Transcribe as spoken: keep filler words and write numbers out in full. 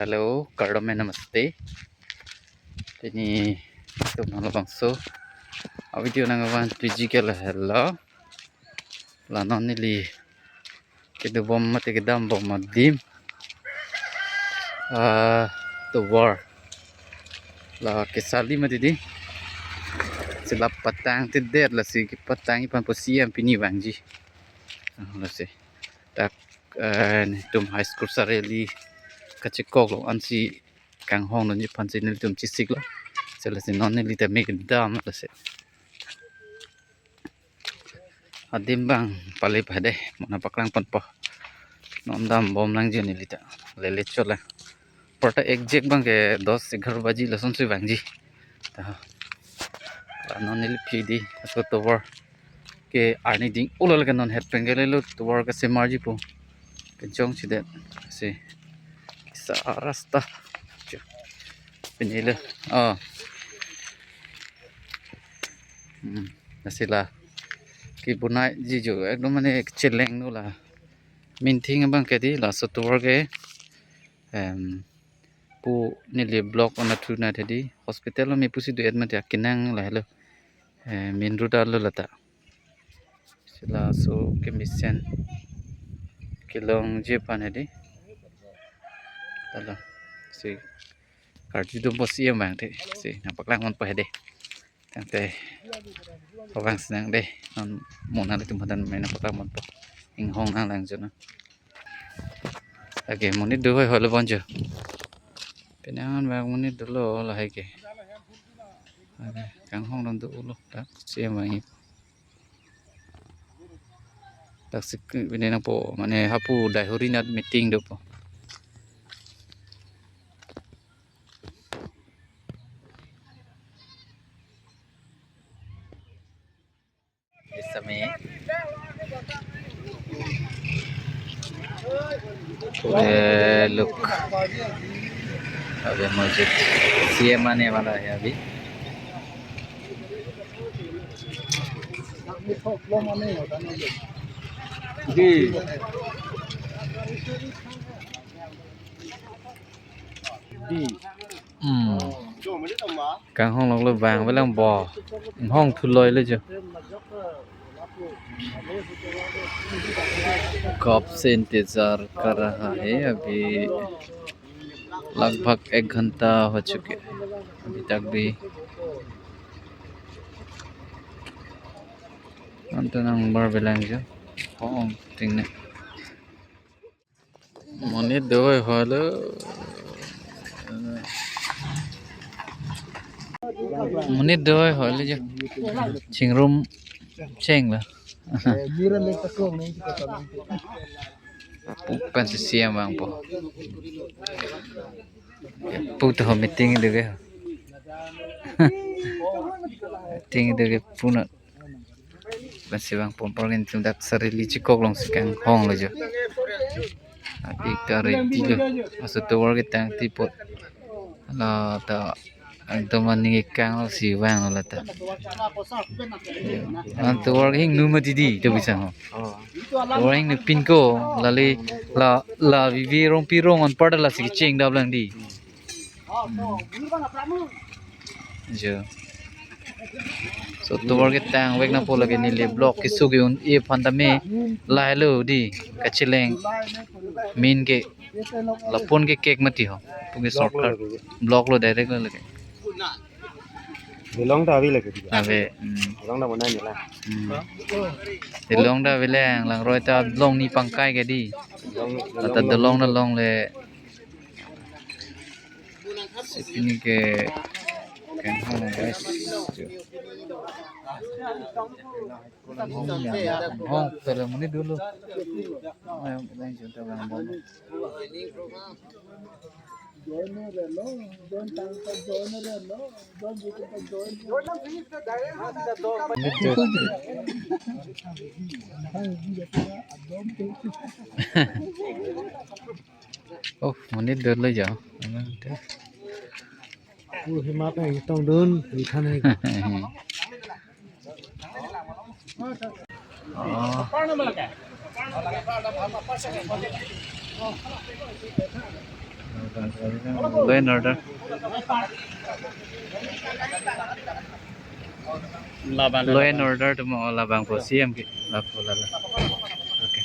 Hello, kardom, namaste. Pini itum halabangso a-video nangvan piji ke lahelo. La non neli kedobom mate kedambom adim, ah, tovar la kesali mati di. Sila patang tedet, lasi kepatang ipan pusi yang pini vangji. Ah, lasi dak, eh, netum high school sarili kachekok lo ansi kanghong nonji aphansi nelitum chesiklo. Sila si non neli ta me kedam lasi. Adim abang pale pade, mo nangpaklang ponpo. Non dambom nangji neli ta. Lele cholang. Porta exact abang ke dos eghar baji lasonsi vangji. Ta. La non neli phi di, aso tovar ke arni ding-o lake non het pen ke lelo tovar ke semarji po. Kejongsi det si. Kisa rasta. Chu. Pini lo. Oh. Hmm. Lasi la kebonai ji jo ekdom mane cheleng lo la. Minthing abang ke di laso tovar ke, em, pu neli block on a thuna thedi hospital lo me pusi do admit ya kenang lahelo. Eh, main road arlo lata. Sila so kemesen kelongji aphan hedi. Tala si karju dum pusi yang bang te si nangpaklang ponpo hedi. Tangte pavang sinang de. Non mo nanglitum aphan me nangpaklang ponpo. Inghong nanglang jo na. Ake monit do hoi hoi lo bon jo. Penang bang monit dolo lahai ke. Ake kanghong dam dolo dak si amai. Dak si pini nangpo mane hapu Daihori nat meeting dopo. Isame. Pure look. Abhi mujhe C M aane wala hai abhi. Ji. Hmm. Kanghong lok lo bang velang bo. Inghong thuloi le jo. कब से इंतजार कर रहा है, अभी लगभग एक घंटा हो चुके हैं, अभी तक भी। Anto nang bar velang jo. Oh, ting ne. Monit do hoi hoi lo. Monit do hoi hoi lo jo. Chingrum cheng lo. Pu pensi C M vangpo. Pu to meeting do ke. Meeting do ke pu na. Pensi vangpon apor ke netum dak sarili chekok alongsi kanghong lo jo. Adi kari di lo. Aso tovar ketang ti apot. Lata ekdom aning kekang lo si vang lo lata. An tovar hingno mati di to bisa ho. Tovar hingno pinko lale la la vivi rong pi rong anparta lasi kecheng dap lang di. Jo. So tovar ketang vek nangpo lake neli block keso ke-un-e aphan tame lahelo di kacheleng. Main ke lapu-an ke kek mati ho. Pu ke shortcut. Block lo direct lo lake. Dilong ta ave lake. Ave. Hmm. Dilong ta mana ni la. Hmm. Dilong ta ave lang, langroi ta long ni pangkai ke di. Dilong, dilong, dilong na long le. Si pini ke kanghong guys. Kanghong pele monit dolo. Ayo, kita yang cinta bang bom. Oh, monit dolo jo. Aman te. Oh, hemat hai, tong dun, ikan hai. Oh. Law and order. Labang. Law and order atum labangpo, C M ke lapu lala. Okay.